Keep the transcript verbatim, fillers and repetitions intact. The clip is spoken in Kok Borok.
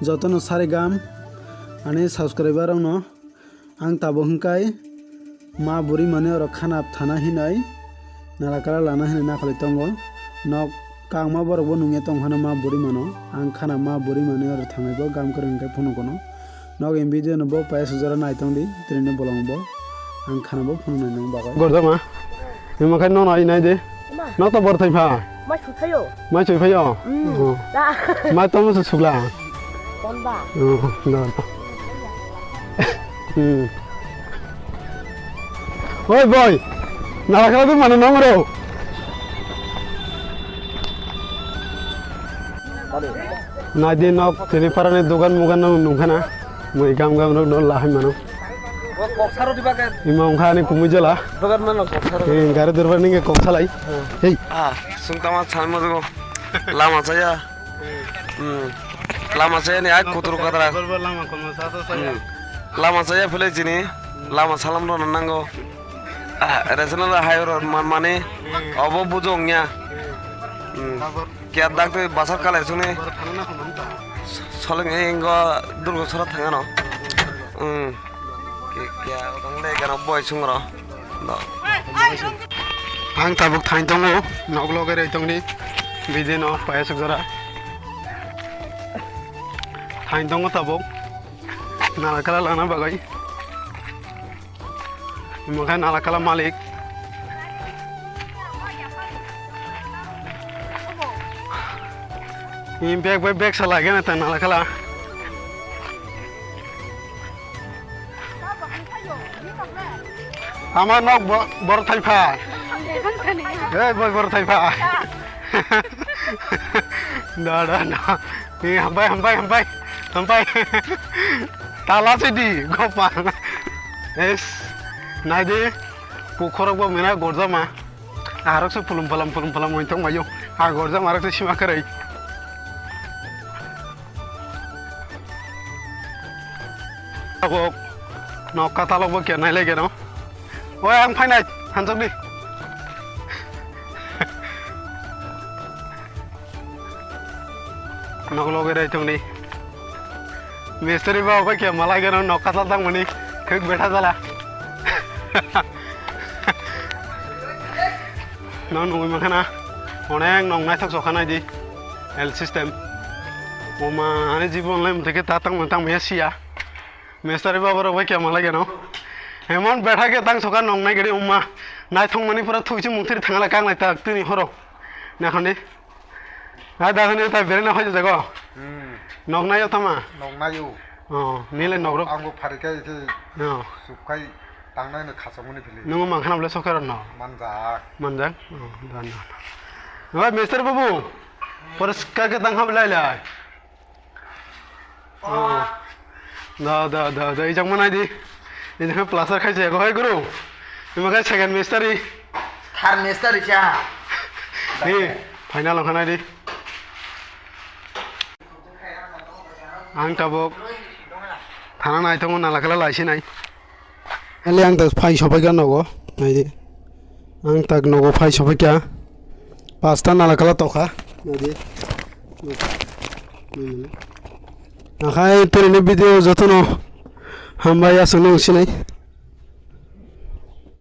Jotono sari gam ani subscriber rokno ang tabuk hwnkhai ma bwrwi mani oro khana thana hinwi nalakala lana hinwi nakhwlwi tongo. Nok kangma borok bo nungya tongphano ma bwrwi mano. Ang khana ma bwrwi mani oro thangwi bo gam kwrwng hwnkhe phunukgo no. Nok in video no bo paya sujara naitong di tini bolong bo ang khana bo phunuknai nang bagwi. Gorjama. Imo khai nono ai nai de. Ma. Nok to bor thai pha. Mai su thayo. Mai sui phayo. Mm. Oh. Da. Mai to musu sugla. Kon ba. Oh, no. Hmm. Oi boy. Nalakala bi mano nongro. Nai di nok tini parani dogan mugan no nungkhana. Mui gam gam rok no lahai mano. O kok saro diba ke? Ima wngkha ani kumui jela. Dogan mano kok saro. Eh, gari dorbar ninge kok salai. Hmm. Hei. Ah, sung tama chan mo dugo. Lama chaya. Hmm. Lama chaya ni ai kuturu kadra. Dorbar lama kono sa sa sa ya. Hmm. Lama chaya phele chini. Lama salam rona nango. Ah, regional highway rok man mani. Hmm. Obo bujong ya. Hmm. Hmm. Tabor. Kya dak twi basar kalai suni. Tabor thangna hwnmanta. Soleng ingo durgo sora thangano. Hmm. Kya, kya, otang le gana boy sungro. No. Ang tabuk thain tongo, nok loge rei tongni. Bidi no, payasuk jora. Thain tongo tabuk. Nalakala lana bagwi. Mokhe nalakala malik. Ni bag bai bag sa lagi na ta nalakala. Ama nok bo-, bor thai pha. Hey, boy, bor thai pha. Da, da, da. Ni hambai, hambai, hambai. Hambai. Tala se di, gopa. Es. Nai di. Pukhorok bo mena gorjama. Arok se pulum palam, pulum palam, oi tong mayo. A gorjama arok se sima kharoi. Tabuk nok katalok bo kernai lai geno. Oi, ang phainai, hanjok di. Nok loge rai tongni. Mistri ba obai khe malai geno nok katal tangmani. Khek betha jala. Nok nungwi mankha na. Onek nok naithok sokha nai di. L system. Oma ani jibon lai mutike ta tangmani tangmaya siya. Mistari baba rok bai kema lai gano. Hemon betha ke tang soka nong nai gari umma. Nai thong mani pura thuisi mukthiri thangala kang lai tak tini horo. Na khandi. Nai da khandi ta bere na hoje jago. Hmm. Nong nai yo tama. Nong nai yo. Oh, nile nog rok. Ang bo phari kai ke. Oh. Sup kai tang nai no khasok mani phili. Nung mang khana bole soka no. Manjak. Manjak. Oh, dan. Oi, mistari babu. Poriskar ke tang ham lai lai. Oh. Da, da, da, da, ijang manai di. Ijang plaster khai se, hai guru. Ima khai second mistari. Third mistari cha. Ni, final ong khanai di. Ang tabuk. Thana nai tongo nalakala laisi nai. Ele ang tak phai sopai kha nogo, nai di. Ang tak nogo phai sopai kha. Pasta nalakala tokha, nai di. Akhai tini video jotono hambai aswk nung sinai.